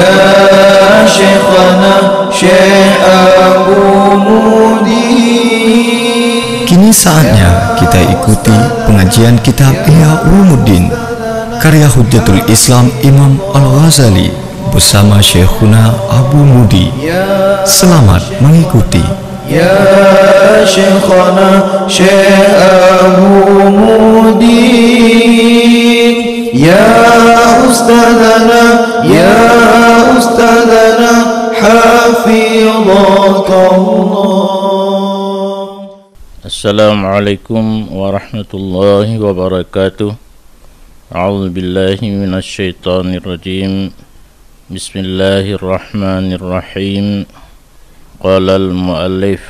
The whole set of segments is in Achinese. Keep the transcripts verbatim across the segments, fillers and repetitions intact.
Ya Syekhana Syekh Abu Mudi. Kini saatnya kita ikuti pengajian kitab Ihya Ulumuddin karya Hujjatul Islam Imam Al-Ghazali bersama Syekhuna Abu Mudi. Selamat mengikuti. Ya Syekhana Syekh Abu Mudi, ya Ustadzana, ya Ustadzana, hafidhakallah. Assalamualaikum warahmatullahi wabarakatuh. A'udzubillahi minasyaitonirrajim. Bismillahirrahmanirrahim. Qalal muallif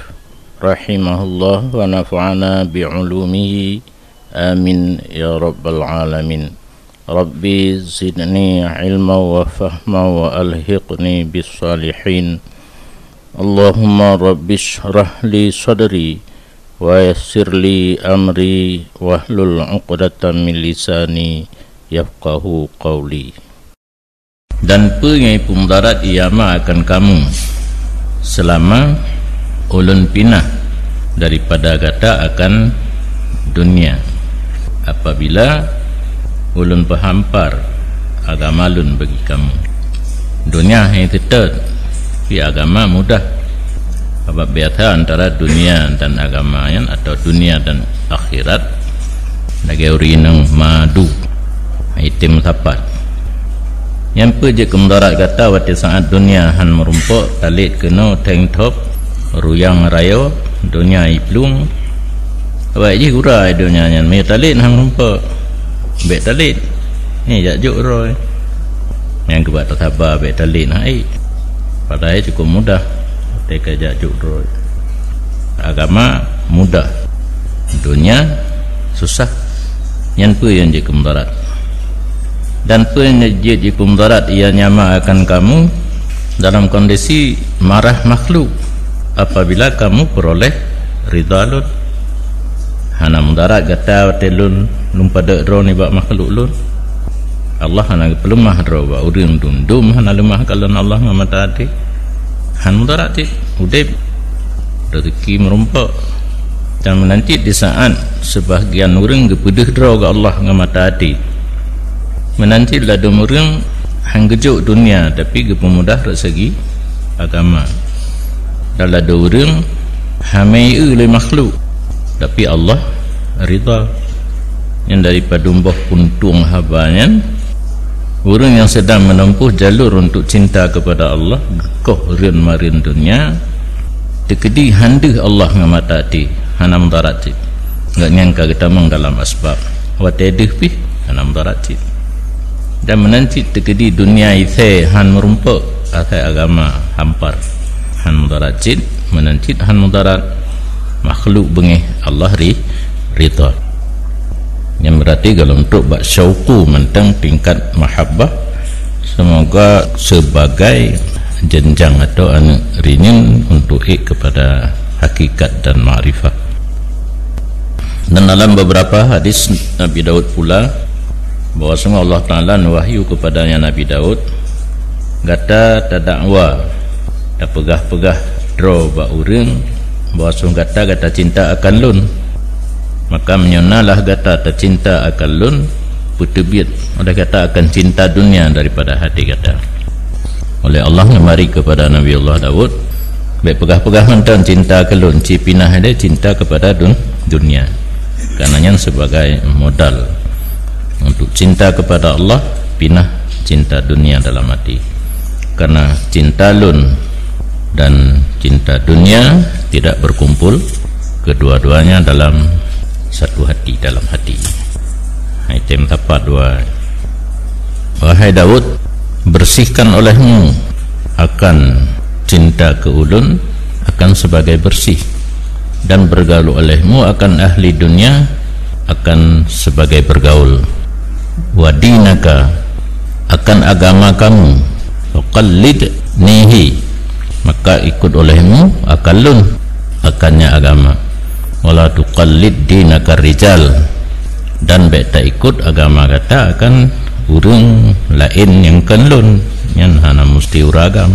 rahimahullah wa nafa'ana bi ulumihi. Amin ya rabbal alamin. Rabbi zidni ilma wa fahma wa alhiqni bis salihin. Allahumma rabbi shrah li sadri wa yassir li amri wahlul uqdatam min lisani yafqahu qawli. Dan peue nyang ipeudarat ia ma akan kamu selama ulôn pinah daripada gata akan dunia, apabila ulôn peuhampar agama lôn bagi kamu. Dunia hana teutot, tapi agama mudah. Sabab biasa antara dunia dan agama nyan, atau dunia dan akhirat, lagèe ureueng inong madu, item sapat. Nyan peue jeuet keu mudarat gata watèe saat dunia han meurumpok, talét keunoe, tank top, ruyang rayo, dunia iplueng. Awak jih gura donya nyan, meunyo talét han meurumpok, bèk talét. Nyan jak jok droe. Nyang keubat tasaba bèk talét hai. Padahai cukup mudah. Teuka jak jok droe. Agama mudah. Dunia susah. Nyan peue nyang jeuet keu mudarat. Dan peue nyang jeuet jeuet keu mudarat ia nyama akan kamu dalam kondisi marah makhluk apabila kamu peroleh ridha lôn. Hana mudarat gata watèe lôn, lôn padeuek droe nibak makhluk lôn. Allah hana geupeuleumah droe bak ureueng dum-dum hana leumah kalon Allah ngon mata até. Han mudarat cit, udép, rezeki meurumpok. Dan meunan cit di saat sebahagian ureueng geupeudeuh droe keu Allah ngon mata até. Meunan cit ladôm ureueng han geujok dunia, tapi geupeumudah dari segi agama. Dan ladôm ureueng hamé eu lé makhluk, tapi Allah ridha. Nyan daripada boh untueng haba nyan, ureueng nyang sedang menempuh jalur untuk cinta kepada Allah, geukoh reuen-mareuen dunia, teukeudi han deuh Allah ngon mata até, hana mudarat cit. Gobnyan ka geutamong dalam asbab. Watèe deuh pih, hana mudarat cit. Dan meunan cit teukeudi dunia isé han meurumpok, asai agama hampar. Han mudarat cit, meunan cit han mudarat makhluk beungéh Allah ri-, ridha. Nyan berarti golom trok bak syauqu mantong tingkat mahabbah, semoga sebagai jenjang atau aneuk rinyeun untuk ék kepada hakikat dan makrifat. Dan dalam beberapa hadis Nabi Daud pula, bahwasanya Allah Taala neuwahyu kepadanya Nabi Daud, "Gata tadakwa, tapeugah-peugah droe bak ureueng bahwasanya gata, gata cinta akan lôn. Maka meunyoe na lah gata tacinta akan lôn, peuteubiet oleh gata akan cinta dunia daripada hati gata." Oleh Allah ngeumari kepada Nabi Allah Daud, "Bèk peugah-peugah mantong cinta keu lôn, ci pinah lé cinta kepada dun-, dunia." Karena nyan sebagai modal untuk cinta kepada Allah, pinah cinta dunia dalam hati. Karena cinta lôn dan cinta dunia tidak berkumpul, kedua-duanya dalam satu hati, dalam hati. Hai tem tapat dua. Wahai Daud, bersihkan olehmu akan cinta ke ulun akan sebagai bersih, dan bergaul olehmu akan ahli dunia akan sebagai bergaul. Wa dinaka, akan agama kamu. Wa qallid nihi, maka ikut olehmu akan lun, akannya agama. Wala tuqallid dinaka rijal, dan bèk taikut agama gata akan ureueng laén nyang kon lôn, Nyan hana musti ureuëng agam.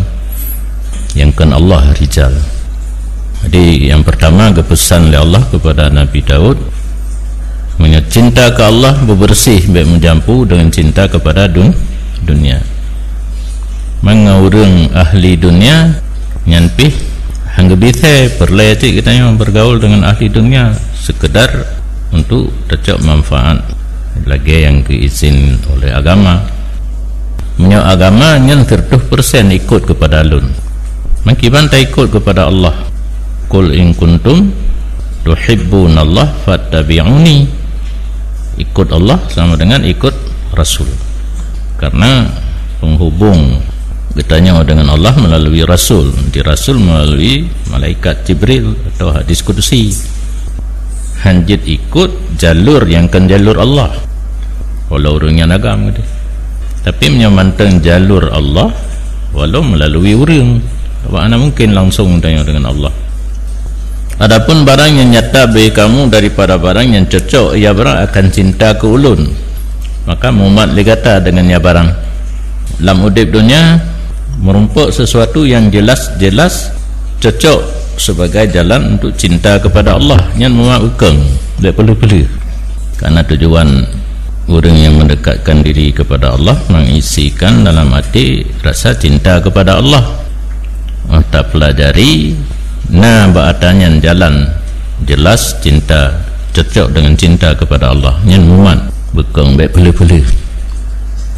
Nyang kheun Allah rijal. Jadi, nyang pertama geupeusan lé Allah kepada Nabi Daud, meunyoe cinta keu Allah beubeureuséh, bék meujampu deungon cinta kepada dun-, dunia. Meunyoe ureuëng ahli dunia, nyan pih han geubisé, peureulée cit geutanyoe bergaul deungon ahli dunia, sekedar untuk tacok manfaat lagée nyang geuizin oleh agama. Meunyoe agama nyan seratus persen ikut kepada lôn, meukiban ta ikut kepada Allah. "Qul in kuntum tuhibbunallaha fattabi'uni." Ikut Allah sama dengan ikut Rasul. Karena penghubung geutanyoe dengan Allah melalui Rasul, di Rasul melalui malaikat Jibril atau hadis kudusi. Han jeuet ikut jalur nyang kon jalur Allah. Walau ureuëng nyan agam geude. Tapi meunyoe mantong jalur Allah, walau melalui ureuëng, awak hana mungkin langsung tanyoe dengan Allah. Adapun barang nyang nyata bagi kamu daripada barang nyang cocok, ia barang akan cinta keu ulôn, maka mumat lé gata deungon ia barang. Lam udeb donya, meurumpok sesuatu nyang jelas-jelas cocok sebagai jalan untuk cinta kepada Allah, nyan mumat beukong, bék peuleueh-peuleueh. Karena tujuan ureuëng nyang mendekatkan diri kepada Allah mengisikan dalam hati rasa cinta kepada Allah. Oh, tapelajari, na bak atra nyan jalan jelas cinta, cocok dengan cinta kepada Allah. Nyan mumat, beukong, bék peuleueh-peuleueh.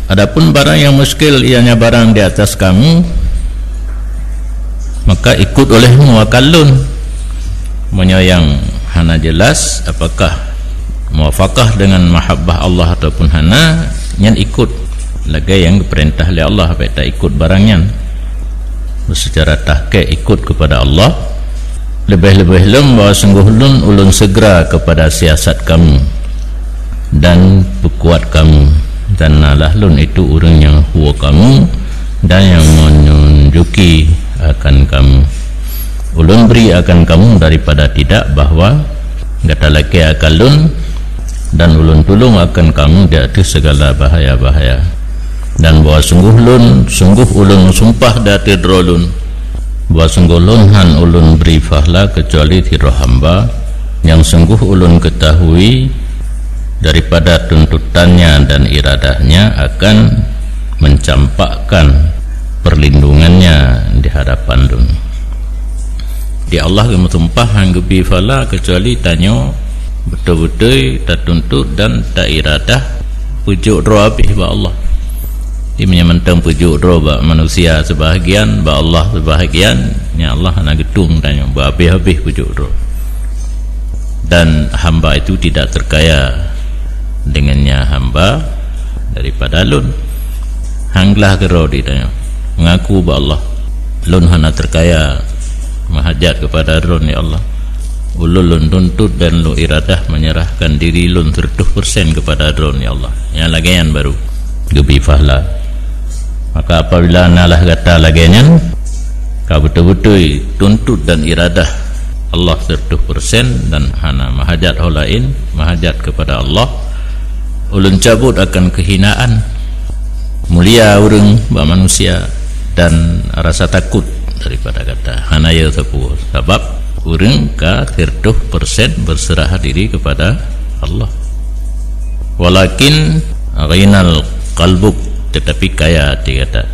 Adapun barang yang muskil, ianya barang di atas kamu, maka ikut olehmu akan lôn. Meunyoe nyang hana jelas apakah muwafaqah dengan mahabbah Allah ataupun hana, nyan ikut lagée nyang geupeurintah lé Allah, bék ta ikut barang nyan. Secara tahqiq ikut kepada Allah, leubeh-leubeh lom bahwa sunggoh lôn ulôn segera kepada siasat kamu dan peukuat kamu, dan nalah lôn itu ureuëng nyang huo kamu dan nyang meununjuki akan kamu. Ulôn bri akan kamu daripada tidak bahwa gata lakée akan lôn, dan ulôn tulông akan kamu di ateueh segala bahaya-bahaya. Dan bahwa sunggoh lôn, sunggoh ulôn meusumpah di ateueh droe lôn, bahwa sunggoh lôn han ulôn bri fahla keucuali sidroe hamba nyang sunggoh ulôn keutahui daripada tuntutannya dan iradahnya akan mencampakkan perlindungannya di hadapan lôn. Di Allah geumeusumpah han geubi fala keucuali tanyoe beutôi-beutôi tatuntut dan tairadah peujok droe abéh bak Allah. Di meunyoe mantong peujok droe bak manusia sebahagian, bak Allah sebahagian, nyan Allah hana geutueng tanyoe, beuabéh-abéh peujok droe. Dan hamba itu tidak terkaya dengannya hamba daripada lôn. Han glah keudroe di tanyoe, mengaku bak Allah, "Lôn hana terkaya, meuhajat kepada Droe, ya Allah. Ulôn lôn tuntut dan lôn iradah menyerahkan diri lôn seratus persen kepada Droe, ya Allah." Nyang lagée nyan baru geubi fahla. Maka apabila nalah gata lagée nyan, ka beutôi-beutôi tuntut dan iradah Allah seratus persen dan hana meuhajat ho laén, meuhajat kepada Allah, ulôn cabot akan keuhinaan, mulia ureuëng bak manusia, dan rasa takot daripada gata. Hana yo sapeue, sabab ureuëng ka seratus persen berserah diri kepada Allah. Walakin ghinal qalbuk, tetapi kaya até gata.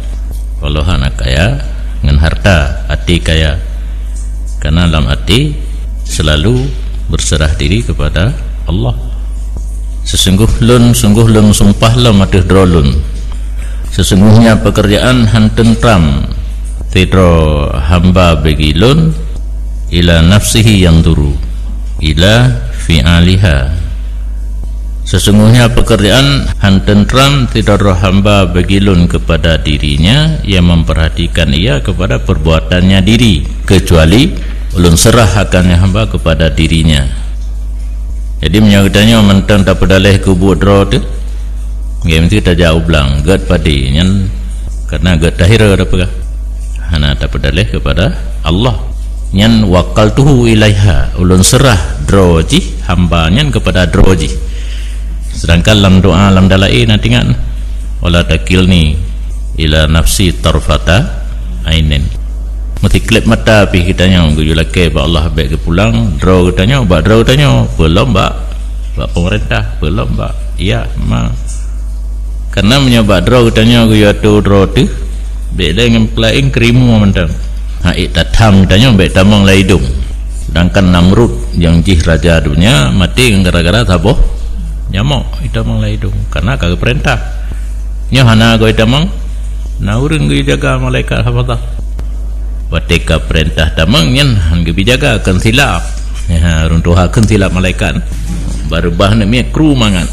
Walau hana kaya ngon harta, até kaya. Karena lam até selalu berserah diri kepada Allah. Sesungguh lôn, sungguh lôn sumpah lom ateueh droe lôn, sesungguhnya pekerjaan han teuntram sidroe hamba bagi lôn ila nafsihi yanzuru ila fi'aliha. Sesungguhnya pekerjaan han teuntram sidroe hamba bagi lôn kepada dirinya, ia memperhatikan ia kepada perbuatannya diri, kecuali ulôn serah akan hamba kepada dirinya. Jadi meunyoe geutanyoe mantong tapeudaleh keu buet droe teuh, nggak mesti tajak u blang, gét padé nyan, karena gét tahira tapeugah. Hana tapeudaleh kepada Allah. Nyan wakaltuhu ilaiha, ulôn serah droe jih, hamba nyan kepada droe jih. Sedangkan lam doa lam dalae na tingat, wala takilni ila nafsi tarfata ainin. Meusiklep mata pih geutanyoe geuyue lakée bak Allah bék geupulang, droe geutanyoe, bak droe geutanyoe, peulom bak, bak pemerintah, peulom bak, ya, ma. Karena meunyoe bak droe geutanyoe geuyue atô droe teuh, bék lé ngon peulaén keurimua mantong. Ha, ék tatham geutanyoe bék tamong lam idong. Sedangkan Namrud nyang jih raja donya maté gara-gara saboh nyamok itamong lam idong, karena ka geupeurintah. Nyoe hana goe tamong, na ureuëng geujaga malaikat hafazah. Watée ka peurintah tamong nyan han geubi jaga, kheun silap. Ya, ureuëng tuha kheun silap malaikat. Bareubah aneuk miet kru mangat.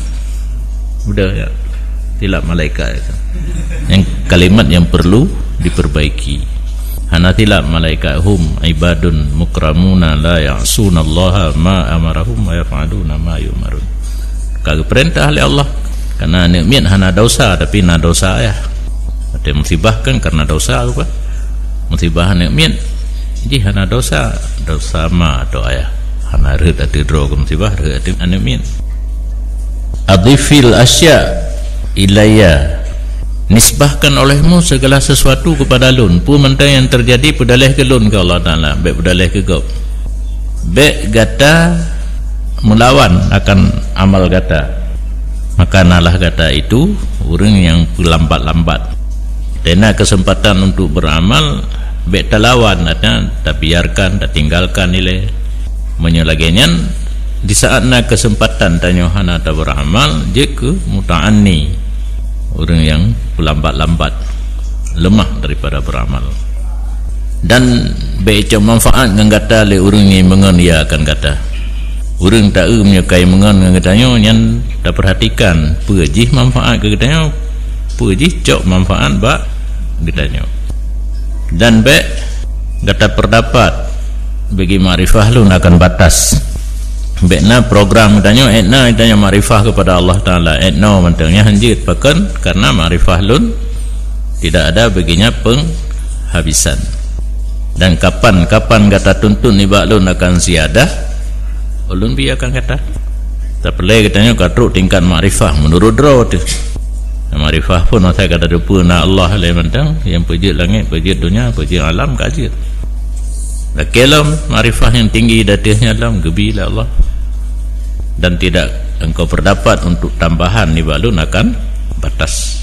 Udah ya. Silap malaikat itu. Yang kalimat yang perlu diperbaiki. Hana silap malaikat, hum ibadun mukramuna la ya'sunallaha ma amarahum wa yaf'aluna ma yu'marun. Ka geupeurintah lé Allah. Karena aneuk miet hana dosa, tapi na dosa ayah. Watée musibah kan karena dosa apa? Musibah aneuk miet. Jih hana dosa, dosa ma atau ayah. Hana rhot ateueh droe keu musibah, rhot ateueh aneuk miet. Adhifil asya ilayya. Nisbahkan olehmu segala sesuatu kepada lôn. Peue mantong nyang terjadi, peudaléh keu lôn, keu Allah Taala, bék peudaléh keu gob. Bék gata meulawan akan amal gata. Maka nalah gata itu ureuëng nyang peulambat-lambat. Tena keuseumpatan untuk beuramal, bék talawan, artinya tabiarkan, tatinggalkan ilée. Meunyoe lagée nyan, di saat na keuseumpatan tanyoe hana tabeuramal, jeuet keu muta'anni, ureuëng nyang peulambat-lambat, leumah daripada beuramal. Dan bék cok manfaat ngon gata lé ureuëng nyang meungon ia akan gata. Ureuëng taeu meunyoe ka meungon ngon geutanyoe, nyan tapeurhatikan peue jih manfaat keu geutanyoe, peue jih cok manfaat bak geutanyoe. Dan bék gata peurdapat bagi makrifah lôn akan batas. Bék na program geutanyoe, ék na geutanyoe makrifah kepada Allah Taala, ék na mantong nyan hanjeuet pakon, karena makrifah lôn tidak ada baginya penghabisan. Dan kapan-kapan gata tuntut nibak lôn akan ziyadah, ulôn biakan gata. Tapi lé geutanyoe ka trok tingkat makrifah meunurot droe teuh. Makrifah pun asai ka tateupeue na Allah lé mantong, nyang peujeuet langét, peujeuet donya, peujeuet alam ka jeuet. Lakée lom makrifah nyang tinggi di ateueh nyan lom geubi lé Allah. Dan tidak engkau peurdapat untuk tambahan nibak lôn akan batas.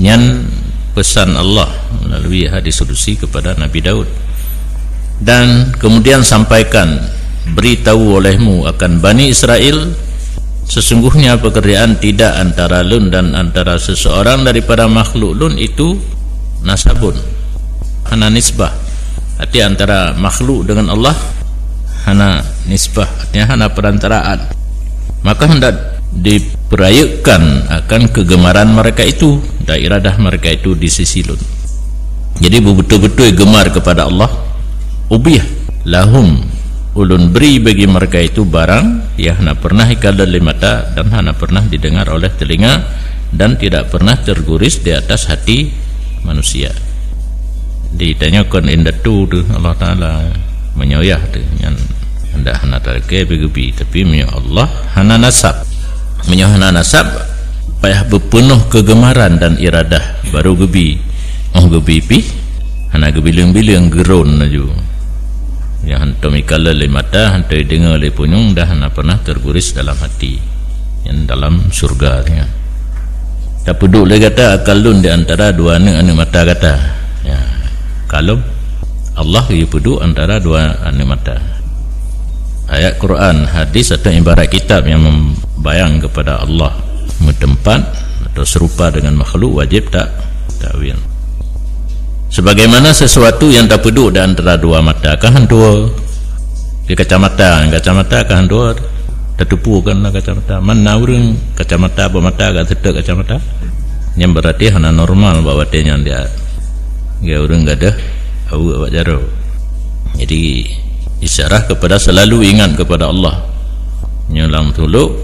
Nyan pesan Allah melalui hadis kudusi kepada Nabi Daud. Dan kemudian sampaikan, beritahu olehmu akan Bani Israel, sesungguhnya pekerjaan tidak antara lôn dan antara seseorang daripada makhluk lôn itu nasabun, hana nisbah. Arti antara makhluk dengan Allah hana nisbah, artinya hana perantaraan. Maka hendak diperayekkan akan kegemaran mereka itu dan iradah mereka itu di sisi lôn. Jadi, bebeutôi-beutôi gemar kepada Allah, ubih lahum, ulôn beri bagi mereka itu barang yang hana pernah ikalon lé mata dan hana pernah didengar oleh telinga dan tidak pernah terguris di atas hati manusia. Di tanyoe kon indatu teuh Allah Taala, meunyoe yah teuh nyan handak hana talakée beugebi, tapi meunyoe Allah hana nasab. Meunyoe hana nasab, payah beupeunoh keugeumaran dan iradah baru geubi. Oh geubi pih, hana geubileueng-bileueng, geuron laju. Nyang hantom ikalon lé mata, hantom ideungoe lé punyueng, dan hana pernah terguris dalam hati. Nyan dalam syurga nyan. Tapeuduek lé gata akan lôn di antara dua aneuëk-aneuëk mata gata. Ya, kalon Allah geupeuduek antara dua aneuëk mata. Ayat Quran, hadis atau ibarat kitab yang membayang kepada Allah, meuteumpat atau serupa dengan makhluk, wajib tak takwil. Sebagaimana sesuatu yang tapeuduek di antara dua mata, kan hantua. Di kacamata, kacamata kan hantua. Tateupeue kan na kacamata. Man na ureuëng kacamata bak mata, ka seutôt kacamata. Nyan berarti hana normal bak watée nyan dia. Dia ureuëng gadoh aweuek bak jaroe. Jadi, isyarah kepada selalu ingat kepada Allah. Nyoe lam tulok,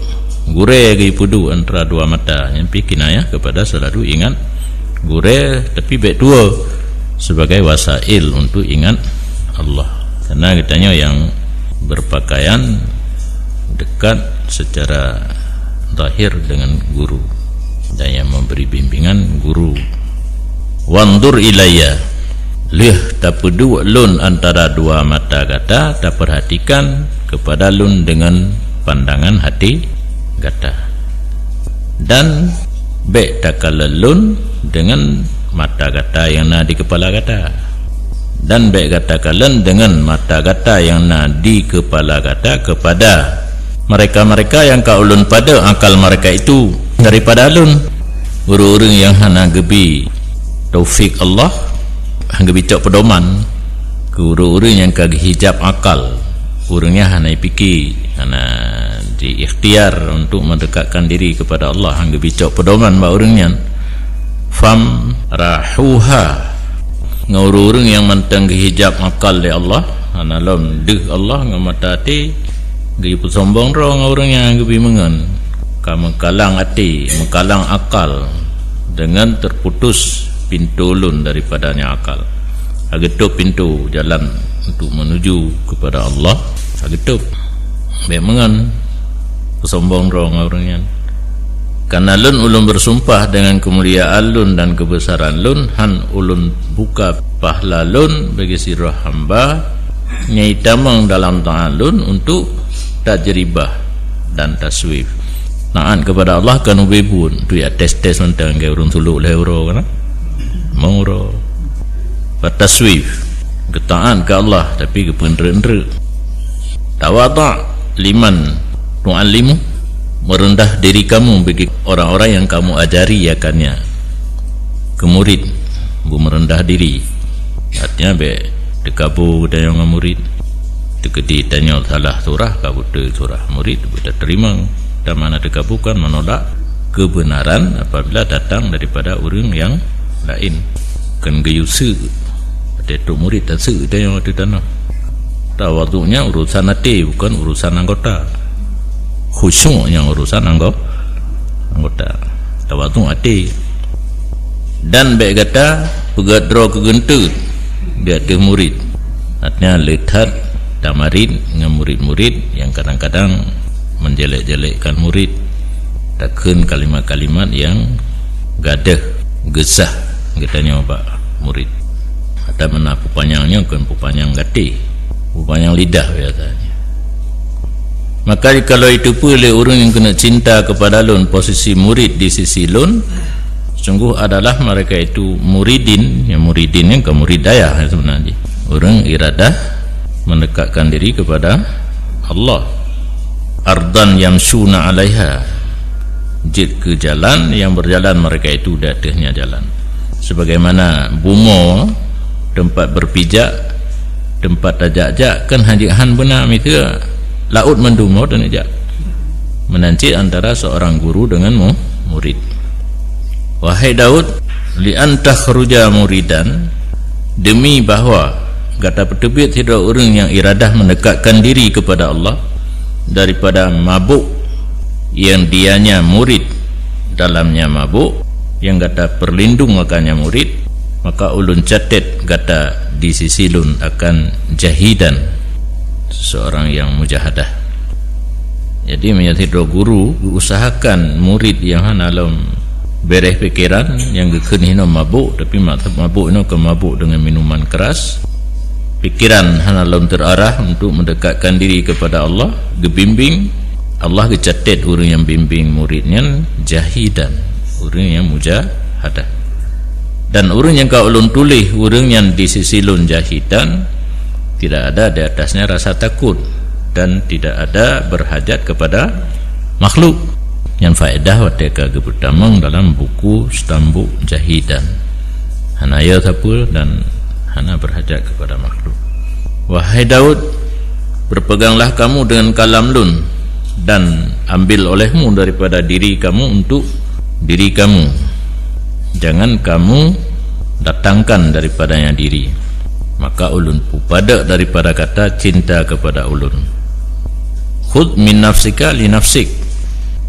gurée geupeuduek antara dua mata. Nyan pih kinayah kepada selalu ingat gurée, tapi bék tuwoe, sebagai wasail untuk ingat Allah. Karena geutanyoe yang berpakaian dekat secara zahir dengan guru dan yang memberi bimbingan guru. Wanzur ilayya, lheueh tapeuduek lôn antara dua mata gata, tapeurhatikan kepada lôn deungon pandangan até gata. Dan bék takalon lôn deungon mata gata nyang na di keupala gata. Dan bék gata kalon deungon mata gata nyang na di keupala gata kepada mereka-mereka nyang ka ulôn padub akal mereka itu daripada lôn. Ureuëng-ureuëng nyang hana geubi taufik Allah, hana geubi cok peudoman, keu ureuëng-ureuëng nyang ka geuhijab akal, ureuëng nyan hana jipike, hana ji-ikhtiar untuk mendekatkan diri kepada Allah, hana geubi cok peudoman bak ureuëng nyan. Famrahuha, ngon ureuëng-ureuëng nyang mantong geuhijab akal lé Allah, hana lom deuh Allah ngon mata até, geupeusombong droe ngon ureuëng nyang geubi meungon, ka meukalang até, meukalang akal, deungon teuputus pintoe lôn daripadanya akal. Hana geutôb pintoe jalan untuk menuju kepada Allah, hana geutôb. Bék meungon, peusombong droe ngon ureuëng nyan. Karena lôn ulôn beusumpah deungon keumuliaan lôn dan keubeusaran lôn, hán ulôn buka pahala lôn bagi sidroe hamba nyang jitamong dalam taát lôn untuk tajribah dan taswif. Taát kepada Allah kon ubé buet, tu ya tes-tes mantong, keu ureuëng sulok lhée uroe kan? Meuroe. Wa taswif, geutaát keu Allah, tapi geupeunreuk-reuk. Tawadhu' liman tu'allimu, merendah diri kamu bagi orang-orang yang kamu ajari akannya. Keu murid, beumeureundah diri. Artinya, bék teukabu geutanyoe ngon murid. Teukeudi tanyoe salah surah, ka beutôi surah murid, beuteurimong. Tamana teukabu kan menolak kebenaran apabila datang daripada ureuëng nyang laén. Kon geuyue seuk, watée trok murid taseuk tanyoe ateueh tanoh. Tawadhu' nyan urusan até, bukan urusan anggota. Khusyuk nyang urusan anggo-, anggota. Tawadhu' até. Dan bék gata peugét droe keu geunteut di ateueh murid. Artinya, le that tamarit ngon murid-murid nyang kadang-kadang menjelek-jelekkan murid, takheun kalimat-kalimat nyang gadôh geusah geutanyoe bak murid. Atau meunan peupanyang nyoe kon peupanyang gatéh, peupanyang lidah biasanya. Maka jikalau jiteupeue lé ureuëng nyang keuneuk cinta kepada lôn posisi murid di sisi lôn, sungguh adalah mereka itu muridin, ya, muridin nyang kon murid dayah, ya, sebenarnya. Ureuëng iradah mendekatkan diri kepada Allah. Ardan yamsyuna 'alaiha, jeuet keu jalan yang berjalan mereka itu di atasnya jalan. Sebagaimana bumoe, tempat berpijak, tempat tajak-jak, kan hana jeuet han beuna, miseue laôt mandum ho taneuk jak. Meunan cit antara seorang guru dengan mu-, murid. Wahai Daud, li an takhruja muridan, demi bahwa gata peuteubiet sidroe ureuëng nyang iradah mendekatkan diri kepada Allah daripada mabuk yang dianya murid dalamnya mabuk, yang gata perlindung akannya murid, maka ulôn catet gata di sisi lôn akan jahidan, seseorang yang mujahadah. Jadi, meunyoe sidroe guru geuusahakan murid nyang hana lom béreh pikeran, nyang geukheun hinoe mabuk, tapi mak-, mabuk inoe kon mabuk deungon minuman keras, pikeran hana lom terarah untuk mendekatkan diri kepada Allah, geubimbing, Allah geucatet ureuëng nyang bimbing murid nyan jahidan, ureuëng nyang mujahadah. Dan ureuëng nyang ka ulôn tuléh ureuëng nyan di sisi lôn jahidan, tidak ada di atasnya rasa takut dan tidak ada berhajat kepada makhluk. Nyan faedah watée ka geupeutamong dalam buku Stambuk Jahidan. Hana yo sapeue dan hana berhajat kepada makhluk. Wahai Daud, berpeganglah kamu dengan kalam lôn, dan ambil olehmu daripada diri kamu untuk diri kamu. Jangan kamu datangkan daripadanya diri. Maka ulôn pupadek daripada kata cinta kepada ulôn. Khudh min nafsika li nafsik.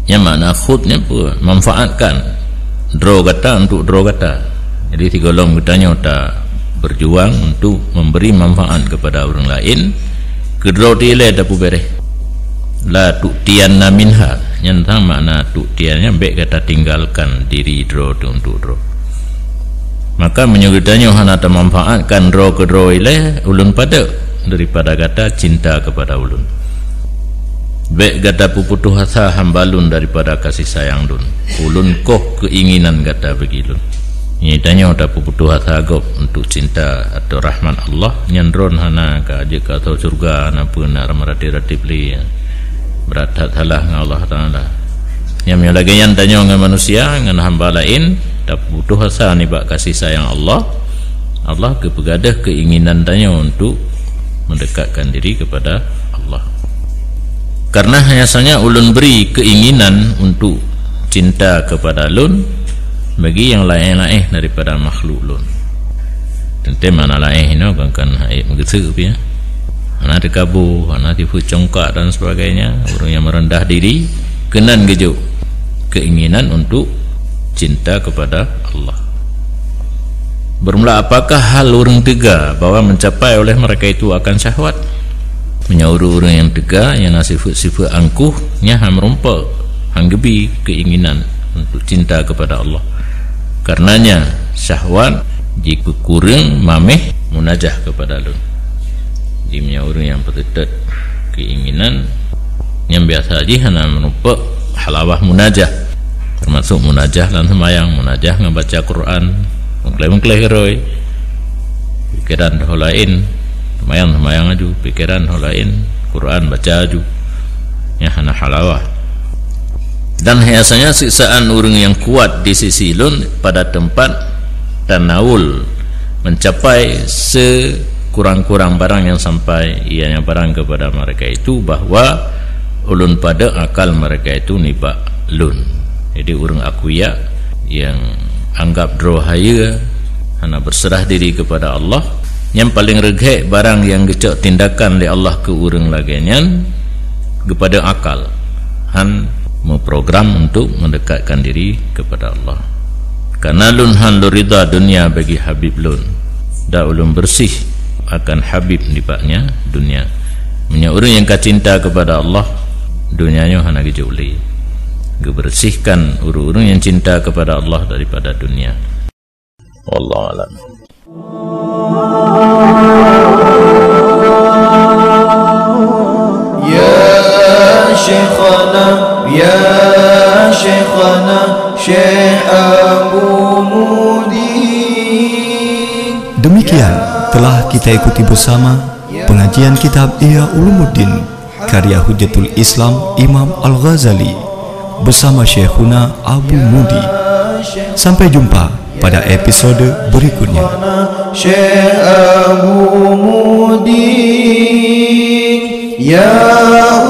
Nyang makna khudh nyan peue? Manfaatkan droe gata untuk droe gata. Jadi, sigohlom geutanyoe ta berjuang untuk memberi manfaat kepada ureuëng laén, keu droe teuh ilée tapeubéreh. La tu'tiyanna minha, nyan sang makna tu'tiyan nyan bék gata tinggalkan diri droe teuh untuk droe. Maka meunyoe geutanyoe hana tamanfaatkan droe keudroe ilée, ulôn padeuek daripada gata cinta kepada ulôn. Bék gata peuputôh asa hamba lôn daripada kasih sayang lôn. Ulôn koh keuinginan gata bagi lôn. Nyoe tanyoe tapeuputôh asa gob untuk cinta atau rahmat Allah, nyan droe hana ka jeuet keu syeuruga, hana peue, na meuratéb-ratéb lé. Brat that salah ngon Allah Taala. Nyang meunyoe lagée nyan tanyoe ngon manusia, ngon hamba laén, tapeuputôh asa nibak kasih sayang Allah, Allah geupeugadeuh keuinginan tanyoe untuk mendekatkan diri kepada Allah. Karena hanya saja ulôn beri keinginan untuk cinta kepada lôn bagi nyang laén-laén daripada makhluk lôn. Teuntée makna laén inoe kon, kon hai meugeuseuk pih, ya. Hana teukabu, hana tipu congkak dan sebagainya, ureuëng nyang merendah diri, keunan geujok keinginan untuk cinta kepada Allah. Bermula, apakah hal ureuëng teuga bahwa mencapai oleh mereka itu akan syahwat? Meunyoe ureuëng-ureuëng nyang teuga, nyang na sifeuet-sifeuet angkuh, nyan han meurumpok, han geubi keinginan untuk cinta kepada Allah. Karenanya, syahwat jipeukureueng mameh munajah kepada lôn. Jadi, meunyoe ureuëng nyang peuteuteuet keinginan, nyang biasa jih hana meurumpok halawah munajah, termasuk munajah lam seumayang, munajah ngon baca Quran, meukleh-meukleh keudroe. Pikeran ho laén, seumayang-seumayang aju, pikeran ho laén, Quran baca aju. Nyan hana halawah. Dan biasanya siksaan ureuëng nyang kuat di sisi lôn pada tempat tanawul, mencapai sekurang-kurang barang nyang sampai, ianya barang kepada mereka itu, bahwa ulôn padeuek akal mereka itu nibak lôn. Jadi, ureuëng akuyak nyang anggap droe hayeue, hana berserah diri kepada Allah, nyang paleng reugét barang nyang geucok tindakan lé Allah keu ureuëng lagée nyan, geupadeuek akal, han meuprogram untuk mendekatkan diri kepada Allah. Karena lôn han lôn rida dunia bagi Habib lôn, dan ulôn bersih akan Habib nibaknya dunia. Meunyoe ureuëng nyang ka cinta kepada Allah, dunia nyoe hana geujok lé. Geubersihkan ureuëng-ureuëng nyang cinta kepada Allah daripada dunia. Wallahu a'lam. Ya Syekhana, ya Syekhana, Syekh Abu Mudi. Demikian telah kita ikuti bersama pengajian kitab Ihya Ulumuddin karya Hujjatul Islam Imam Al-Ghazali bersama Syekhuna Abu Mudi. Sampai jumpa pada episode berikutnya. Syekh Abu Mudi, ya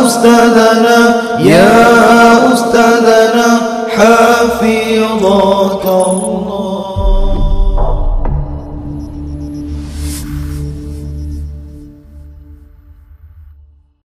Ustazana, ya Ustazana, hafidhakallah.